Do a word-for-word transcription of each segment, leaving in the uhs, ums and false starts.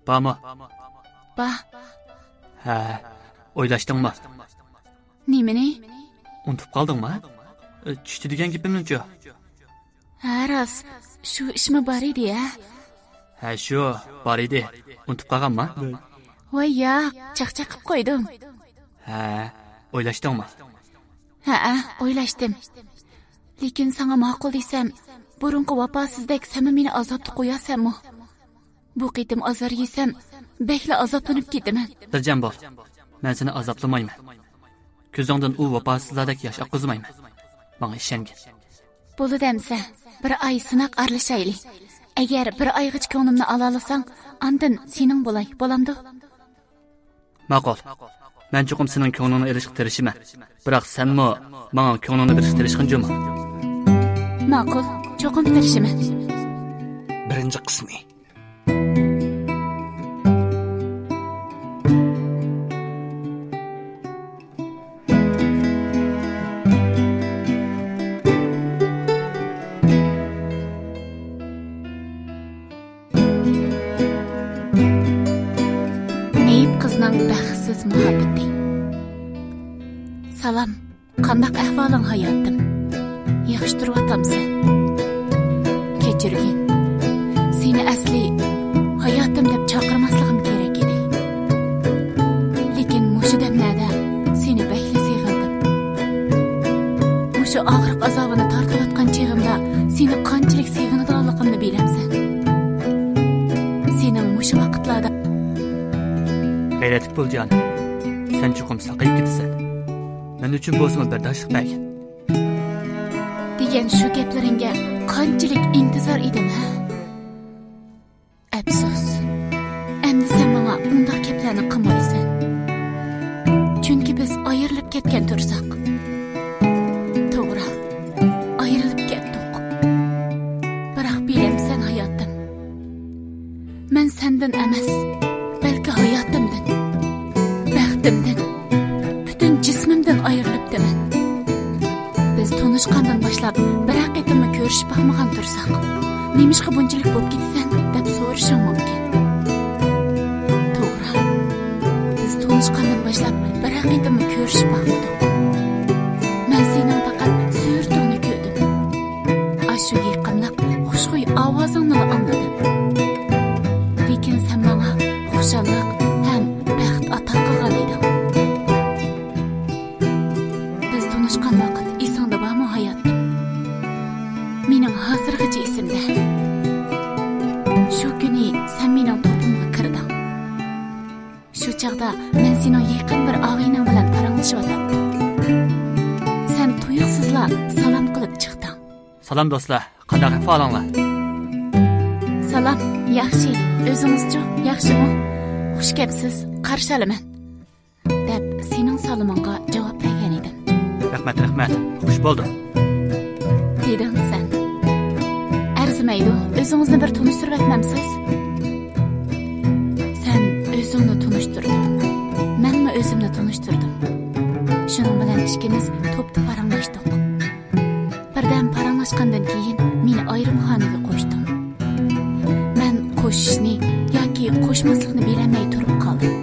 بارمۇ؟ بار. ھە، ئويلاشتىڭمۇ؟ نېمىنى؟ ئۇنتۇپ قالدىڭمۇ؟ ئە، چۈشتە دېگەن گېپىمنىچۇ؟ ھە، راست. شۇ ئىشمۇ بار ئىدى، ھە؟ ھە، شۇ، بار ئىدى. ئۇنتۇپ قالغانما؟ ۋاي ياق، چاقچاق قىپ قويدۇم. ھە، ئويلاشتىڭمۇ؟ ھەئە، ئويلاشتىم. لېكىن ساڭا ماقۇل دېسەم، بۇرۇنقى ۋاپاسىزدەك سەنمۇ مېنى ئازابتا قويارسەنمۇ؟ بۇ قېتىم ئازار يېسەم، بەكلا ئازابلىنىپ كېتىمەن. خاتىرجەم بول، مەن سېنى ئازابلىمايمەن. كۆزۈڭدىن ئۇ ۋاپاسىزلاردەك ياش ئاققۇزمايمەن. ماڭا ئىشەنگىن. بولىدۇ ئەمسە، بىر ئاي سىناق ئارىلىشايلى. ئەگەر بىر ئايغىچە كۆڭلۈمنى ئالالىساڭ، ئاندىن سېنىڭ بولاي، بولامدۇ؟ ماقۇل. مەن چوقۇم سېنىڭ كۆڭلۈڭنى ئېلىشقا تىرىشىمەن. بىراق سەنمۇ ماڭا كۆڭلۈڭنى بېرىشكە تىرىشقىن جۇمۇ. ماقۇل، چوقۇم تىرىشىمەن. بىرىنچى قىسمى. مېيىپ قىزنىڭ بەختسىز مۇھەببىتى. سالام، قانداق ئەھۋالىڭ ھاياتىم؟ ياخشى تۇرۇۋاتامسەن؟ كەچۈرگىن. سېنى ئەسلى ھاياتىم دەپ چاقىرماسلىقىم كېرەك ئىدى. لېكىن مۇشۇ دەملەردە سېنى بەكلا سېغىندىم. مۇشۇ ئاغرىق ئازابىنى تارتىۋاتقان چېغىمدا سېنى قانچىلىك سېغىنىدىغانلىقىمنى بىلەمسەن؟ سېنىڭ مۇشۇ ۋاقىتلاردا. غەيرەتلىك بول، جانىم. سەن چوقۇم ساقىيىپ كېتىسەن. مەن ئۈچۈن بولسىمۇ بەرداشلىق بەرگىن. دېگەن شۇ گەپلىرىڭگە قانچىلىك ئىنتىزار ئىدىم، ھە؟ ئەپسۇس، ئەمدى سەن ماڭا ئۇنداق گەپلەرنى قىلمايسەن. چۈنكى بىز ئايرىلىپ كەتكەن تۇرساق. توغرا، ئايرىلىپ كەتتۇق. بىراق بىلەمسەن، ھاياتىم؟ مەن سەندىن ئەمەس، بەلكى ھاياتىمدىن، بەختىمدىن، پۈتۈن جىسمىمدىن ئايرىلىپتىمەن. بىز تونۇشقاندىن باشلاپ بىرەر قېتىممۇ كۆرۈشۈپ باقمىغان تۇرساق، نېمىشقا بۇنچىلىك بولۇپ كېتىسەن دەپ سورىشىڭ مۇمكىن. توغرا، بىز تونۇشقاندىن باشلاپ بىرەر قېتىممۇ كۆرۈشۈپ باقمىدۇق. مەن سېنىڭ پەقەت سۈرىتىڭنى كۆردۈم. ئاشۇ يېقىملىق، خۇشخۇي ئاۋازىڭنىلا ئاڭلىدىم. لېكىن سەن ماڭا خۇشاللىق ھەم بەخت ئاتا قىلغان ئىدىڭ. بىز تونۇشقان ۋاقىت ئېسىڭدە بارمۇ، ھاياتىم؟ مېنىڭ ھازىرغىچە ئېسىمدە. شۇ كۈنى سەن مېنىڭ توپۇمغا كىردىڭ. شۇ چاغدا مەن سېنىڭ يېقىن بىر ئاغىنەڭ بىلەن پاراڭلىشىۋاتاتتىم. سەن تۇيۇقسىزلا سالام قىلىپ چىقتىڭ. سالام دوستلار، قانداق ئەھۋالىڭلار؟ سالام، ياخشى. ئۆزىڭىزچۇ، ياخشىمۇ؟ خۇش كەپسىز، قارشى ئالىمەن. دەپ سېنىڭ سالىمىڭغا جاۋاب بەرگەن ئىدىم. رەھمەت، رەھمەت. خۇش بولدۇم. دېدىڭ سەن. ئەرزىمەيدۇ، ئۆزىڭىزنى بىر تونۇشتۇرۇۋەتمەمسىز؟ سەن ئۆزۈڭنى تونۇشتۇردۇڭ. مەنمۇ ئۆزۈمنى تونۇشتۇردۇم. شۇنىڭ بىلەن ئىككىمىز توپتا پاراڭلاشتۇق. بىردەم پاراڭلاشقاندىن كېيىن مېنى ئايرىم خانىگە قوشتۇڭ. مەن قوشۇشنى ياكى قوشماسلىقنى بىلەلمەي تۇرۇپ قالدىم.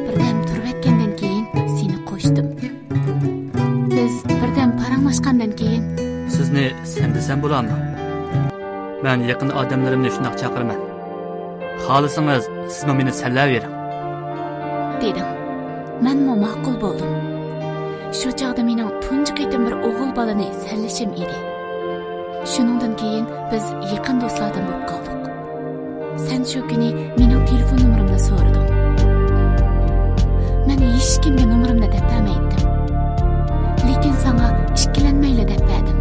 بىردەم تۇرۇۋەتكەندىن كېيىن سېنى قوشتۇم. بىز بىردەم پاراڭلاشقاندىن كېيىن. سىزنى سەن دېسەم بولامدۇ؟ مەن يېقىن ئادەملىرىمنى شۇنداق چاقىرىمەن. خالىسىڭىز، سىزمۇ مېنى سەنلەۋېرىڭ. دېدىڭ. مەنمۇ ماقۇل بولدۇم. شۇ چاغدا مېنىڭ تۇنجى قېتىم بىر ئوغۇل بالىنى سەنلىشىم ئىدى. شۇنىڭدىن كېيىن بىز يېقىن دوستلاردىن بولۇپ قالدۇق. سەن شۇ كۈنى مېنىڭ تېلېفون نومۇرۇمنى سورىدىڭ. مەن ھېچكىمگە نومۇرۇمنى دەپ بەرمەيتتىم. لېكىن ساڭا ئىككىلەنمەيلا دەپ بەردىم.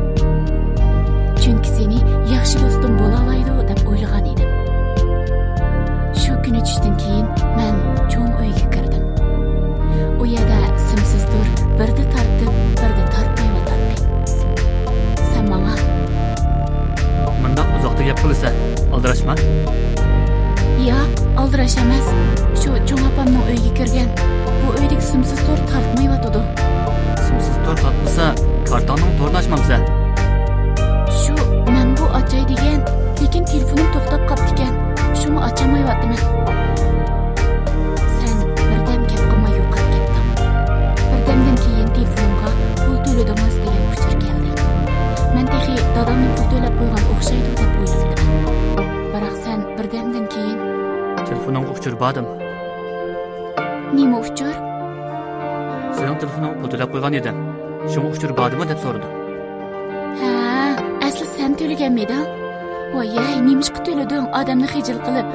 چۈنكى سېنى ياخشى دوستۇم بولالايدۇ دەپ ئويلىغان ئىدىم. شۇ كۈنى چۈشتىن كېيىن مەن چوڭ ئۆيگە كىردىم. ئۇ يەردە سىمسىز تور بىردە تارتىپ، بىردە تارتمايۋاتاتتى. سەن ماڭا. مۇنداق ئۇزاقتا گەپ قىلىسەن، ئالدىراشما؟ ياق، ئالدىراش ئەمەس. شۇ چوڭ ئاپامنىڭ ئۆيىگە كىرگەن. بۇ ئۆيدىكى سىمسىز تور تارتمايۋاتىدۇ. ئۇچۇر باردىمۇ؟ نېمە ئۇچۇر؟ سېنىڭ تېلېفونۇڭ پۇل تۆلەپ قويغان ئىدىم. شۇڭا ئۇچۇر باردىمۇ دەپ سورىدىم. ھە، ئەسلى سەن تۆلىگەنمىدىڭ؟ ۋايەي، نېمىشقا تۆلىدىڭ ئادەمنى خىجىل قىلىپ؟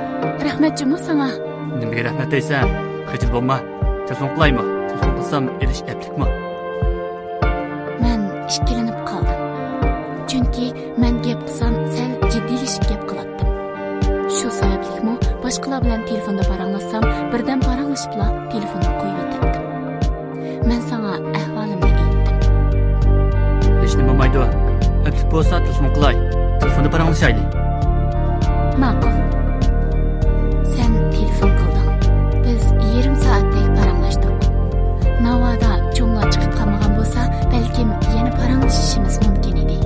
رەھمەت جۇمۇ ساڭا. نېمىگە رەھمەت دەيسەن؟ خىجىل بولما. تېلېفون قىلايمۇ؟ تېلېفون قىلسام ئېلىش ئەپلىكمۇ؟ مەن ئىككىلىنىپ قالدىم. چۈنكى مەن گەپ قىلسام سەل جىددىيلىشىپ گەپ قىلاتتىم. شۇ سەۋەبلىكمۇ باشقىلار بىلەن تېلېفوندا پاراڭلاشسام، بىردەم پاراڭلىشىپلا تېلېفوننى قويۇۋېتەتتىم. مەن ساڭا ئەھۋالىمنى ئېيتتىم. ھېچنېمە بولمايدۇ. ئەپلىك بولسا تېلېفون قىلاي. تېلېفوندا پاراڭلىشايلى. ماقۇل. سەن تېلېفون قىلدىڭ. بىز يېرىم سائەتتەك پاراڭلاشتۇق. ناۋادا چوڭلار چىقىپ قالمىغان بولسا، بەلكىم يەنە پاراڭلىشىشىمىز مۇمكىن ئىدى.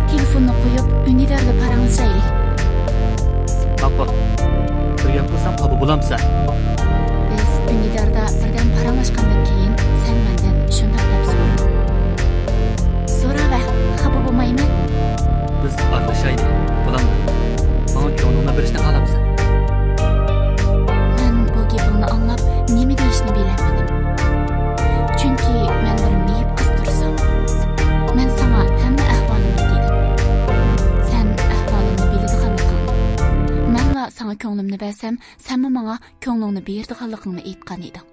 تېلېفوننى قويۇپ، ئۈندىداردا پاراڭلىشايلى. ماقۇل. بىر گەپ قىلسام خاپا بولامسەن؟ بىز ئۈندىداردا بىردەم پاراڭلاشقاندىن كېيىن، سەن مەندىن شۇنداق دەپ سورىدىڭ. سوراۋەر، خاپا بولمايمەن. بىز ئارىلىشايلى، بولامدۇ؟ ماڭا كۆڭلۈڭنى بېرىشنى خالامسەن؟ مەن بۇ گېپىڭنى ئاڭلاپ، نېمە دېيىشنى بىلەلمىدىم. چۈنكى مەن بىر مېيىپ قىز تۇرسام، مەن ساڭا ھەممە ئەھۋالىمنى دېدىم. سەن ئەھۋالىمنى بىلىدىغانلىقىڭنى، مەنلا ساڭا كۆڭلۈمنى بەرسەم، سەنمۇ ماڭا كۆڭلۈڭنى بېرىدىغانلىقىڭنى ئېيتقان ئىدىڭ.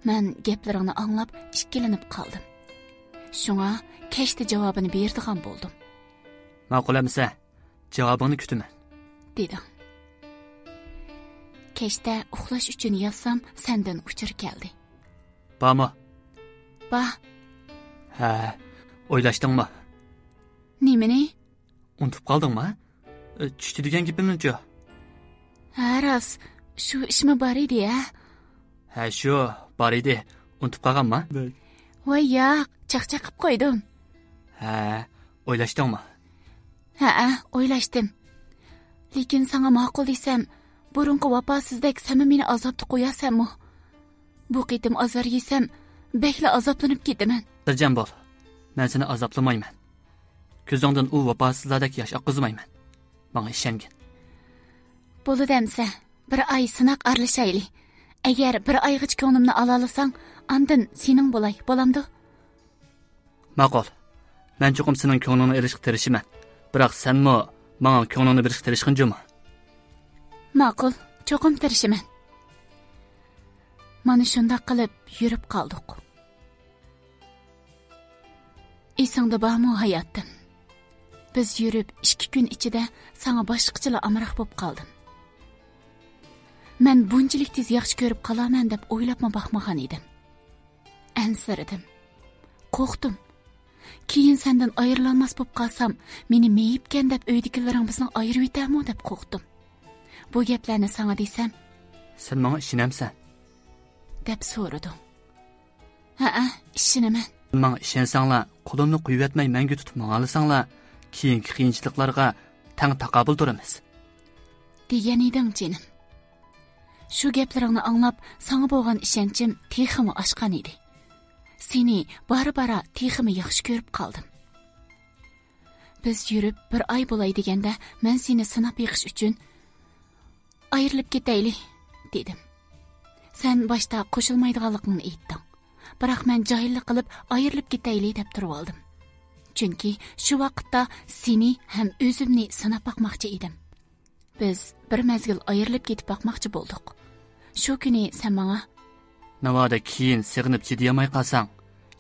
مەن گەپلىرىڭنى ئاڭلاپ ئىككىلىنىپ قالدىم. شۇڭا كەچتە جاۋابىنى بېرىدىغان بولدۇم. ماقۇل ئەمىسە، جاۋابىڭنى كۈتىمەن. دېدىڭ. كەچتە ئۇخلاش ئۈچۈن ياتسام، سەندىن ئۇچۇر كەلدى. بارمۇ؟ بار. ھە، ئويلاشتىڭمۇ؟ نېمىنى؟ ئۇنتۇپ قالدىڭمۇ؟ ئە، چۈشتە دېگەن گېپىمنىچۇ؟ ھە، راست. شۇ ئىشمۇ بار ئىدى، ھە؟ ھە، شۇ، بار ئىدى. ئۇنتۇپ قالغانما؟ ۋاي ياق، چاقچاق قىپ قويدۇم. ھە، ئويلاشتىڭمۇ؟ ھەئە، ئويلاشتىم. لېكىن ساڭا ماقۇل دېسەم، بۇرۇنقى ۋاپاسىزدەك سەنمۇ مېنى ئازابتا قويارسەنمۇ؟ بۇ قېتىم ئازار يېسەم، بەكلا ئازابلىنىپ كېتىمەن. خاتىرجەم بول، مەن سېنى ئازابلىمايمەن. كۆزۈڭدىن ئۇ ۋاپاسىزلاردەك ياش ئاققۇزمايمەن. ماڭا ئىشەنگىن. بولىدۇ ئەمىسە، بىر ئاي سىناق ئارىلىشايلى. ئەگەر بىر ئايغىچە كۆڭلۈمنى ئالالىساڭ، ئاندىن سېنىڭ بولاي، بولامدۇ؟ ماقۇل. مەن چوقۇم سېنىڭ كۆڭلۈڭنى ئېلىشقا تىرىشىمەن. بىراق سەنمۇ ماڭا كۆڭلۈڭنى بېرىشكە تىرىشقىن جۇمۇ. ماقۇل، چوقۇم تىرىشىمەن. مانا شۇنداق قىلىپ يۈرۈپ قالدۇق. ئېسىڭدە بارمۇ، ھاياتىم؟ بىز يۈرۈپ ئىككى كۈن ئىچىدە ساڭا باشقىچىلا ئامراق بولۇپ قالدىم. مەن بۇنچىلىك تېز ياخشى كۆرۈپ قالارمەن دەپ ئويلاپمۇ باقمىغان ئىدىم. ئەنسىرىدىم. قورقتۇم. كېيىن سەندىن ئايرىلالماس بولۇپ قالسام، مېنى مېيىپكەن دەپ ئۆيدىكىلىرىڭ بىزنى ئايرىۋېتەرمۇ دەپ قورقتۇم. بۇ گەپلەرنى ساڭا دېسەم، سەن ماڭا ئىشىنەمسەن؟ دەپ سورىدىڭ. ھەئە، ئىشىنىمەن. ماڭا ئىشەنسەڭلار، قولۇمنى قويۇۋەتمەي مەڭگۈ تۇتۇپ ماڭالىساڭلار، كېيىنكى قىيىنچىلىقلارغا تەڭ تاقابىل تۇرىمىز. دېگەن ئىدىڭ، جېنىم. شۇ گەپلىرىڭنى ئاڭلاپ، ساڭا بولغان ئىشەنچىم تېخىمۇ ئاشقان ئىدى. سېنى بارا-بارا تېخىمۇ ياخشى كۆرۈپ قالدىم. بىز يۈرۈپ بىر ئاي بولاي دېگەندە، مەن سېنى سىناپ بېقىش ئۈچۈن، ئايرىلىپ كېتەيلى، دېدىم. سەن باشتا قوشۇلمايدىغانلىقىڭنى ئېيتتىڭ. بىراق مەن جاھىللىق قىلىپ، ئايرىلىپ كېتەيلى دەپ تۇرۇۋالدىم. چۈنكى شۇ ۋاقىتتا سېنى ھەم ئۆزۈمنى سىناپ باقماقچى ئىدىم. بىز بىر مەزگىل ئايرىلىپ كېتىپ باقماقچى بولدۇق. شۇ كۈنى سەن ماڭا، ناۋادا كېيىن سېغىنىپ چىدىيالماي قالساڭ،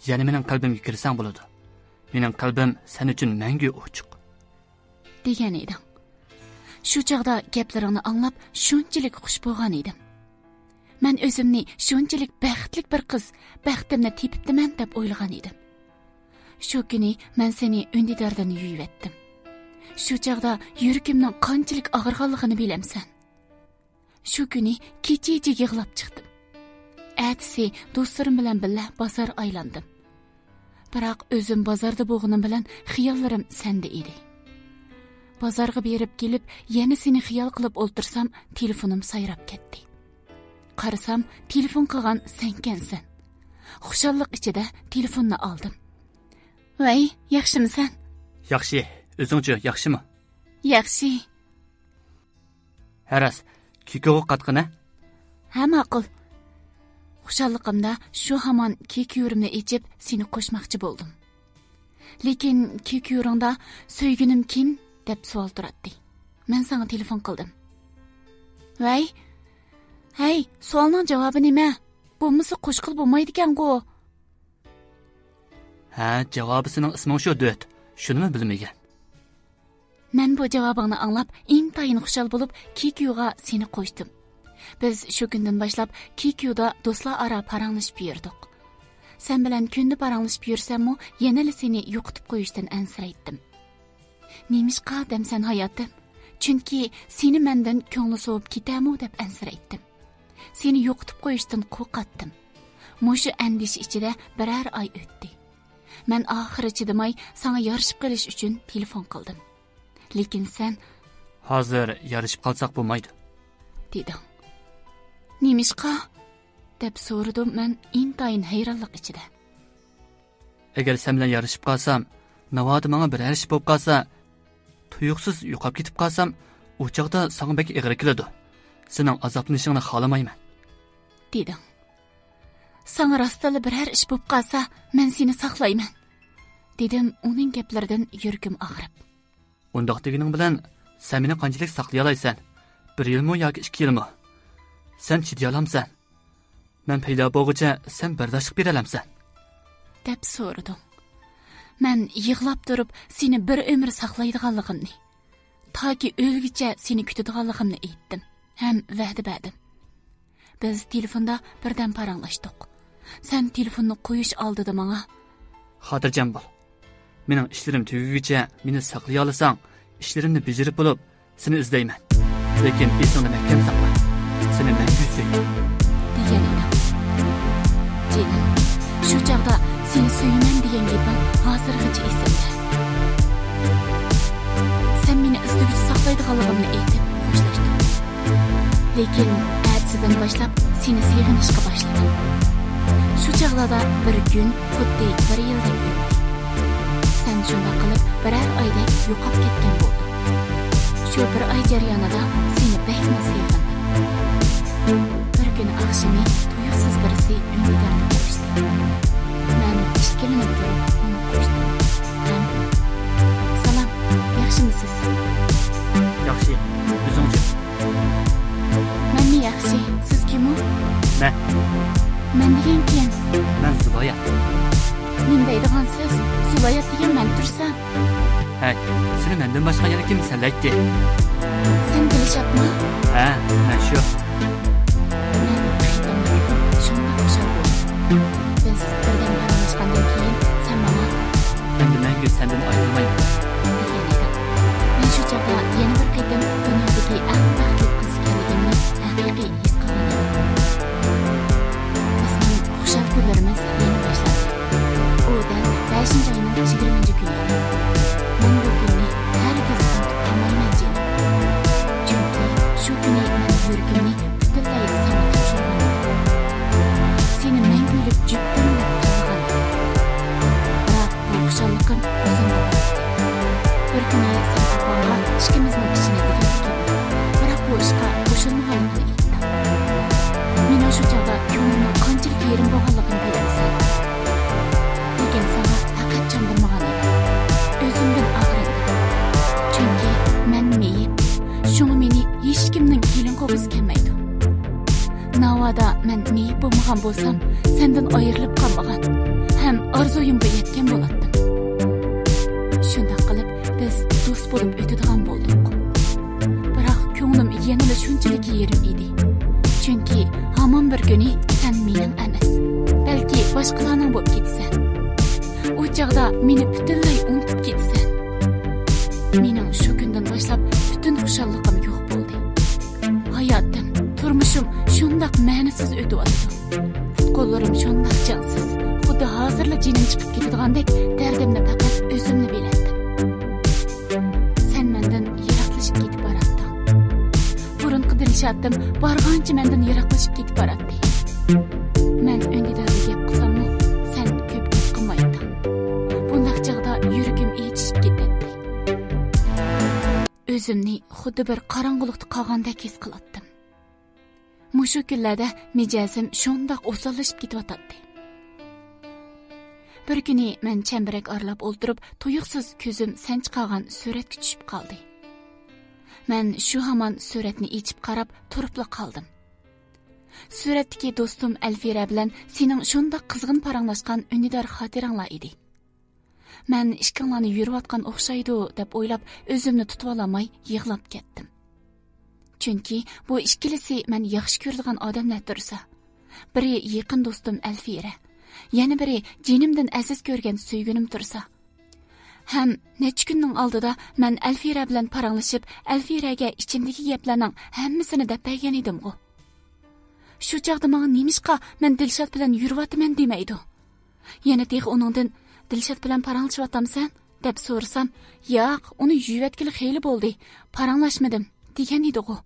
يەنە مېنىڭ قەلبىمگە كىرسەڭ بولىدۇ. مېنىڭ قەلبىم سەن ئۈچۈن مەڭگۈ ئوچۇق، دېگەن ئىدىڭ. شۇ چاغدا گەپلىرىڭنى ئاڭلاپ، شۇنچىلىك خۇش بولغان ئىدىم. مەن ئۆزۈمنى شۇنچىلىك بەختلىك بىر قىز، بەختىمنى تېپىپتىمەن دەپ ئويلىغان ئىدىم. شۇ كۈنى مەن سېنى ئۈندىداردىن يۇيۇۋەتتىم. شۇ چاغدا يۈرىكىمنىڭ قانچىلىك ئاغرىغانلىقىنى بىلەمسەن؟ شۇ كۈنى كېچىچە يىغلاپ چىقتىم. ئەتىسى دوستلىرىم بىلەن بىللە بازار ئايلاندىم. بىراق ئۆزۈم بازاردا بولغىنىم بىلەن خىياللىرىم سەندە ئىدى. بازارغا بېرىپ كېلىپ، يەنە سېنى خىيال قىلىپ ئولتۇرسام، تېلېفونۇم سايراپ كەتتى. قارىسام، تېلېفون قىلغان سەنكەنسەن. خۇشاللىق ئىچىدە تېلېفوننى ئالدىم. ۋەي، ياخشىمۇسەن؟ ياخشى. ئۆزۈڭچۇ، ياخشىمۇ؟ ياخشى. ھە راست، كىكۇغا قاتقىنە؟ ھە، ماقۇل. خۇشاللىقىمدا شۇ ھامان كىكۇيۇرۇمنى ئېچىپ، سېنى قوشماقچى بولدۇم. لېكىن كىكۇيۇرۇڭدا «سۆيگۈنۈم كىم؟» دەپ سوئال تۇراتتى. مەن ساڭا تېلېفون قىلدىم. ۋەي، ھەي، سوئالنىڭ جاۋابى نېمە؟ بولمىسا قوشقىلى بولمايدىكەنغۇ؟ ھە، جاۋابى سېنىڭ ئىسمىڭ شۇ، دۆت. شۇنىمۇ بىلمىگەن؟ مەن بۇ جاۋابىڭنى ئاڭلاپ، ئىنتايىن خۇشال بولۇپ، كىكۇيۇغا سېنى قوشتۇم. بىز شۇ كۈندىن باشلاپ كىكۇيۇدا دوستلار ئارا پاراڭلىشىپ يۈردۇق. سەن بىلەن كۈندە پاراڭلىشىپ يۈرسەممۇ، يەنىلا سېنى يوقىتىپ قويۇشتىن ئەنسىرەيتتىم. نېمىشقا دەمسەن، ھاياتىم؟ چۈنكى سېنى مەندىن كۆڭلى سوۋۇپ كېتەرمۇ دەپ ئەنسىرەيتتىم. سېنى يوقىتىپ قويۇشتىن قورقاتتىم. مۇشۇ ئەندىشە ئىچىدە بىرەر ئاي ئۆتتى. مەن ئاخىرى چىدىماي ساڭا يارىشىپ قېلىش ئۈچۈن تېلېفون قىلدىم. لېكىن سەن، «ھازىر يارىشىپ قالساق بولمايدۇ» دېدىڭ. «نېمىشقا؟» دەپ سورىدىم مەن ئىنتايىن ھەيرانلىق ئىچىدە. «ئەگەر سەن بىلەن يارىشىپ قالسام، ناۋادا ماڭا بىرەر ئىش بولۇپ قالسا، تۇيۇقسىز يوقاپ كېتىپ قالسام، ئۇ چاغدا ساڭا بەك ئېغىر كېلىدۇ. سېنىڭ ئازابلىنىشىڭنى خالىمايمەن» دېدىڭ. «ساڭا راستلا بىرەر ئىش بولۇپ قالسا، مەن سېنى ساقلايمەن» دېدىم ئۇنىڭ گەپلىرىدىن يۈرىكىم ئاغرىپ. «ئۇنداق دېگىنىڭ بىلەن، سەن مېنى قانچىلىك ساقلىيالايسەن؟ بىر يىلمۇ ياكى ئىككى يىلمۇ؟ سەن چىدىيالامسەن؟ مەن پەيدا بولغۇچە سەن بەرداشلىق بېرەلەمسەن؟» دەپ سورىدىڭ. مەن يىغلاپ تۇرۇپ سېنى بىر ئۆمۈر ساقلايدىغانلىقىمنى، تاكى ئۆلگۈچە سېنى كۈتىدىغانلىقىمنى ئېيتتىم ھەم ۋەدە بەردىم. بىز تېلېفوندا بىردەم پاراڭلاشتۇق. سەن تېلېفوننى قويۇش ئالدىدا ماڭا، «خاتىرجەم بول. مېنىڭ ئىشلىرىم تۈگىگۈچە مېنى ساقلىيالىساڭ، ئىشلىرىمنى بېجىرىپ بولۇپ، سېنى ئىزدەيمەن. لېكىن ئېسىڭدە مەھكەم ساقلا. سېنى مەڭگۈ سۆيىمەن» دېگەن ئىدىڭ. جېنىم، شۇ چاغدا «سېنى سۆيىمەن» دېگەن گېپىڭ ھازىرغىچە ئېسىمدە. سەن مېنى ئىزدىگۈچە ساقلايدىغانلىقىمنى ئېيتىپ خوشلاشتۇق. لېكىن ئەتىسىدىن باشلاپ سېنى سېغىنىشقا باشلىدىم. شۇ چاغلاردا بىر كۈن خۇددى بىر يىلدەك ئۆتتى. سەن شۇنداق قىلىپ بىرەر ئايدەك يوقاپ كەتكەن بولدۇڭ. شۇ بىر ئاي جەريانىدا سېنى بەكمۇ سېغىندىم. بىر كۈنى ئاخشىمى تۇيۇقسىز بىرسى ئۈندىدارنى قوشتى. مەن ئىككىلىنىپ تۇرۇپ ئۇنى قوشتۇم. ھەم، «سالام، ياخشىمۇسىز؟» «ياخشى، ئۆزۈڭچۇ؟» «مەنمۇ ياخشى، سىز كىم ئۇ؟» «مەن.» «مەن دېگەن كىم؟» «مەن زۇبايات.» «نېمە دەيدىغانسىز؟ زۇبايات دېگەن مەن تۇرسام.» «ھەي، سېنى مەندىن باشقا يەنە كىم سەنلەيتتى؟» «سەن دىلشاتمۇ؟» «ھە، مەن شۇ.» مەن خېتىڭنى كۆرۈپ شۇنداق خۇشال بولدۇم. بىز بىردەم پاراڭلاشقاندىن كېيىن سەن ماڭا، «ئەمدى مەڭگۈ سەندىن ئايرىلمايمەن» دېگەن ئىدىڭ. مەن شۇ چاغدا يەنە بىر قېتىم دۇنيادىكى ئەڭ بەختلىك قىز ئىكەنلىكىمنى ھەقىقىي ھېس قىلغان ئىدىم. بىزنىڭ خۇشال كۈنلىرىمىز يەنە باشلاندى. ئۇ دەل بەشىنچى ئاينىڭ يىگىرمىنچى كۈنى ئىدى. مەن بۇ كۈننى ھەرگىز ئۇنتۇپ قالمايمەن، جېنىم. چۈنكى شۇ كۈنى مەن يۈرىكىمنى پۈتۈنلەي ساڭا تاپشۇرغان ئىدىم. سېنى مەڭگۈلۈك جۈپتۈم دەپ تاللىغان ئىدىم. بىراق بۇ خۇشاللىقىم ئۇزۇن بولمىدى. بىر كۈنى سەن ئاپاڭغا ئىككىمىزنىڭ ئىشىنى دېگەن ئىكەنمەن. بىراق بۇ ئىشقا قوشۇلمىغانلىقىنى ئېيتتىڭ. مېنىڭ شۇ چاغدا كۆڭلۈمنىڭ قانچىلىك يېرىم بولغانلىقىنى بىلەمسەن؟ لېكىن ساڭا پەقەت چاندۇرمىغان ئىدىم. ئۆزۈمدىن ئاغرىندىم. چۈنكى مەن مېيىپ، شۇڭا مېنى ھېچكىمنىڭ كېلىن قىلغۇسى كەلمەيدۇ. ناۋادا مەن مېيىپ بولمىغان بولسام، سەندىن ئايرىلىپ قالمىغان ھەم ئارزۇيۇمغا يەتكەن بولاتتىم. شۇنداق قىلىپ، بىز دوست بولۇپ ئۆتىدىغان بولدۇق. بىراق كۆڭلۈم يەنىلا شۇنچىلىك يېرىم ئىدى. چۈنكى ھامان بىر كۈنى سەن مېنىڭ ئەمەس، بەلكى باشقىلارنىڭ بولۇپ كېتىسەن. ئۇ چاغدا مېنى پۈتۈنلەي ئۇنتۇپ كېتىسەن. مېنىڭ شۇ كۈندىن باشلاپ پۈتۈن خۇشاللىقىم يوق بولدى. ھاياتىم، تۇرمۇشۇم شۇنداق مەنىسىز ئۆتۈۋاتىدۇ. پۇت-قوللىرىم شۇنداق جانسىز، خۇددى ھازىرلا جېنىم چىقىپ كېتىدىغاندەك دەردىمنى پەقەت ئۆزۈملا بىلەتتىم. سەن مەندىن يىراقلىشىپ كېتىپ باراتتىڭ. بۇرۇنقى دىلشاتىم بارغانچە مەندىن يىراقلىشىپ كېتىپ باراتتى. مەن ئۈندىداردا گەپ قىلساممۇ، سەن كۆپ گەپ قىلمايتتىڭ. بۇنداق چاغدا يۈرىكىم ئېچىشىپ كېتەتتى. ئۆزۈمنى خۇددى بىر قاراڭغۇلۇقتا قالغاندەك ھېس قىلاتتىم. مۇشۇ كۈنلەردە مىجەزىم شۇنداق ئوساللىشىپ كېتىۋاتاتتى. بىر كۈنى مەن چەمبىرەك ئارىلاپ ئولتۇرۇپ، تۇيۇقسىز كۆزۈم سەن چىقارغان سۈرەتكە چۈشۈپ قالدى. مەن شۇ ھامان سۈرەتنى ئېچىپ قاراپ تۇرۇپلا قالدىم. سۈرەتتىكى دوستۇم ئەلفىرە بىلەن سېنىڭ شۇنداق قىزغىن پاراڭلاشقان ئۈندىدار خاتىرەڭلار ئىدى. مەن ئىككىڭلارنى يۈرۈۋاتقان ئوخشايدۇ دەپ ئويلاپ، ئۆزۈمنى تۇتۇۋالالماي يىغلاپ كەتتىم. چۈنكى بۇ ئىككىلىسى مەن ياخشى كۆرىدىغان ئادەملەر تۇرسا، بىرى يېقىن دوستۇم ئەلفىرە، يەنە بىرى جېنىمدىن ئەزىز كۆرگەن سۆيگۈنۈم تۇرسا. ھەم نەچچە كۈننىڭ ئالدىدا مەن ئەلفىرە بىلەن پاراڭلىشىپ، ئەلفىرەگە ئىچىمدىكى گەپلەرنىڭ ھەممىسىنى دەپ بەرگەن ئىدىمغۇ. شۇ چاغدا ماڭا نېمىشقا مەن دىلشات بىلەن يۈرۈۋاتىمەن دېمەيدۇ؟ يەنە تېخى ئۇنىڭدىن، «دىلشات بىلەن پاراڭلىشىۋاتامسەن؟» دەپ سورىسام، «ياق، ئۇنى يۇيۇۋەتكىلى خېلى بولدى، پاراڭلاشمىدىم» دېگەن ئىدىغۇ.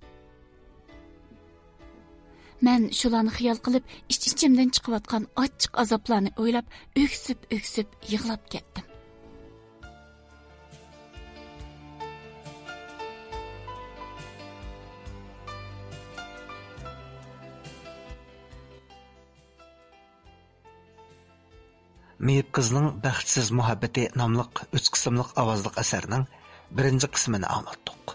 مەن شۇلارنى خىيال قىلىپ، ئىچ-ئىچىمدىن چىقىۋاتقان ئاچچىق ئازابلارنى ئويلاپ، ئۆكسۈپ-ئۆكسۈپ يىغلاپ كەتتىم. مېيىپ قىزنىڭ بەختسىز مۇھەببىتى ناملىق ئۈچ قىسىملىق ئاۋازلىق ئەسەرنىڭ بىرىنچى قىسمىنى ئاڭلاتتۇق.